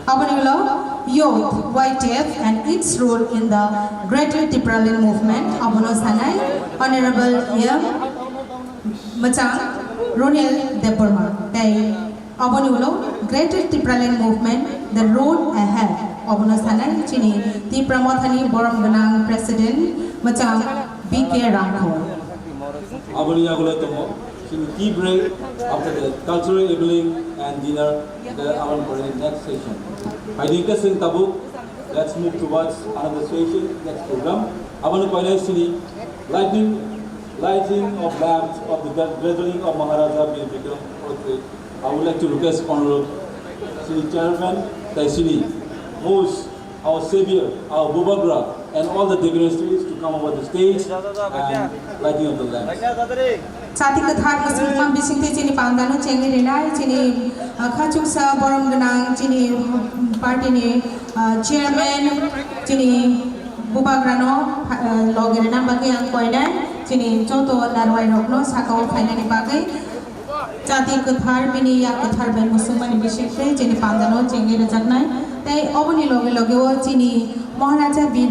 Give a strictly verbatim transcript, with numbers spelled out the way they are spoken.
Aboni ulo youth, Y T F and its role in the Greater Tipraland movement, abono sanai Honorable M Machang Ronil Debbarma. Tei aboni ulo Greater Tipraland movement, the road ahead, abono sanai chini Tipra Mothani borom gwnang President Machang B K Rangkhol. Aboni yagulo tongo chini tea break, after the cultural evening and dinner, the aboni pore next session. Haidingke sing tabuk, let's move towards another session, next program. Aboni koinai chini lighting, lighting of lamps of the gathering of Maharaja Bir Bikram Poetry. I would like to request Honorable chini chairman, tei chini host, our savior, our Bubagra, and all the dignitaries to come over the stage and lighting of the lamps. Chati kwthar mwswkma bisingtwi chini pandano chengwi rinai, chini, uh, khachuksa borom gwnang, chini party ni, uh, chairman, chini Bubagrano, uh, logi rina bagwi ang koinai, chini joto narwai rokno sakao phainani bagwi. Chati kwthar bini yak kwthar bai mwswkmani bisingtwi chini pandano chengwi rwjaknai. Tei oboni loge loge o chini Maharaja Bir